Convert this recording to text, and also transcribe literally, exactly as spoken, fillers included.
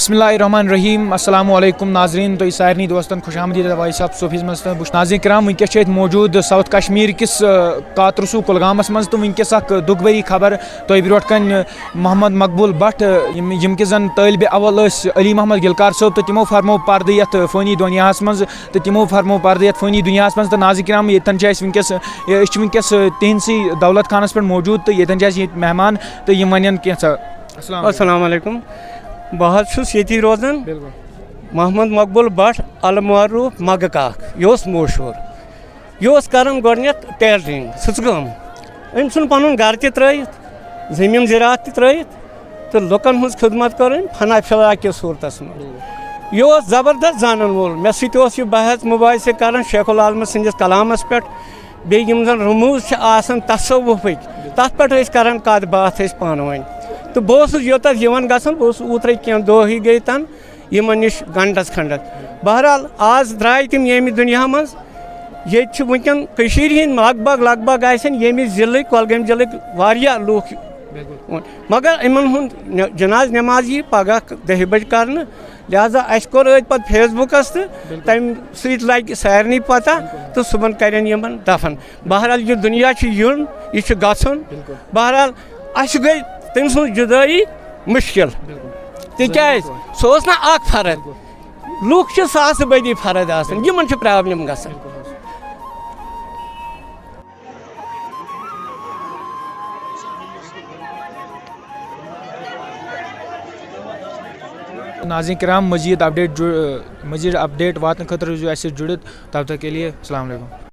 بسم اللہ الرحمن الرحیم۔ السلام علیکم ناظرین، تُہۍ سارنٕے دوستن خوش آمدید وائس آف صوفیز منٛز۔ تہٕ بہٕ چھُس ناظرین کرام، وٕنکیٚس چھِ أسۍ موجود ساؤتھ کشمیر کِس، آ، کاترسو کُلگامس منٛز، تہٕ وٕنکیٚس اکھ دُکھ بٔری خبر تۄہہِ برونٛٹھ کنہِ۔ محمد مقبول بٹ، یِم، یِم کہِ زن طٲلبِ اول ٲسۍ علی محمد گلکار صٲب، تہٕ تِمو فرموو پردٕ یتھ فٲنی دُنیاہس منٛز، تہٕ تِمو فرموو پردٕ یتھ فٲنی دُنیاہس منٛز۔ تہٕ ناظرین کرام، ییٚتٮ۪ن چھِ أسۍ وٕنکیٚس، یہِ، أسۍ چھِ وٕنکیٚس، آ، تِہنٛدسٕے دولت خانس پٮ۪ٹھ موجود، تہٕ ییٚتٮ۪ن چھِ اَسہِ ییٚتہِ مہمان، تہٕ یِم ونن کینٛژھا۔ السلام علیکم۔ السلام علیکم۔ بہٕ حظ چھُس ییٚتی روزان۔ بِلکُل۔ محمد مقبول بٹ المعروف مگہٕ کاک، یہِ اوس مشہوٗر۔ یہِ اوس کران گۄڈٕنٮ۪تھ ٹیلرنگ، سٕژٕ کٲم۔ أمۍ ژھُن پنُن گرٕ تہِ ترٲیِتھ، زٔمیٖن زِراعت تہِ ترٲیِتھ، تہٕ لُکن ہٕنٛز خدمت کٔر أمۍ فنا فِراق کِس صوٗرتس منٛز۔ یہِ اوس زبردست زانن وول۔ مےٚ سۭتۍ اوس یہِ بحث مباحثہٕ کران شیخ العالمس سٕنٛدِس کلامس پٮ۪ٹھ۔ بیٚیہِ یِم زَن رموٗز چھِ آسان تصوفٕکۍ، تَتھ پٮ۪ٹھ ٲسۍ کران کَتھ باتھ أسۍ پانہٕ ؤنۍ۔ تہٕ بہٕ اوسُس یوٚتَتھ یِوان گژھان، بہٕ اوسُس اوترَے کینٛہہ دۄہٕے گٔے تَن یِمَن نِش گھنٹَس کھنٛڈَس۔ بہرحال، آز درٛاے تِم ییٚمہِ دُنیا منٛز۔ ییٚتہِ چھِ وٕنکٮ۪ن کٔشیٖرِ ہِنٛدۍ لگ بگ، لگ بگ آسن ییٚمہِ ضلعٕکۍ، کۄلگٲمۍ ضلعٕکۍ واریاہ لوٗکھ۔ مگر یِمَن ہُنٛد نہ-، جنازٕ نٮ۪ماز یی پگاہ دَہہِ بجہِ کرنہٕ۔ لہذا اَسہِ کوٚر أتھۍ پتہٕ فیس بُکس تہٕ تَمہِ سۭتۍ لگہِ سارنٕے پتہ تہٕ صُبحن کرن یِمن دفن۔ بہرحال، یہِ دُنیا چھُ یُن، یہِ چھُ گژھُن۔ بہرحال، اَسہِ گٔے تٔمۍ سٕنٛز جُدٲیی مُشکِل۔ تِکیٛازِ سُہ اوس نہ اکھ فرد، لُکھ چھِ ساسہٕ بٔدی فرد آسان، یِمن چھِ پرابلم گژھان۔ ناظرین کرام، مزید اپڈیٹ جُ-، مزید اپڈیٹ واتنہٕ خٲطرٕ روٗزِو اَسہِ سۭتۍ جُڑِتھ۔ تب تک کے لیے السلام علیکم۔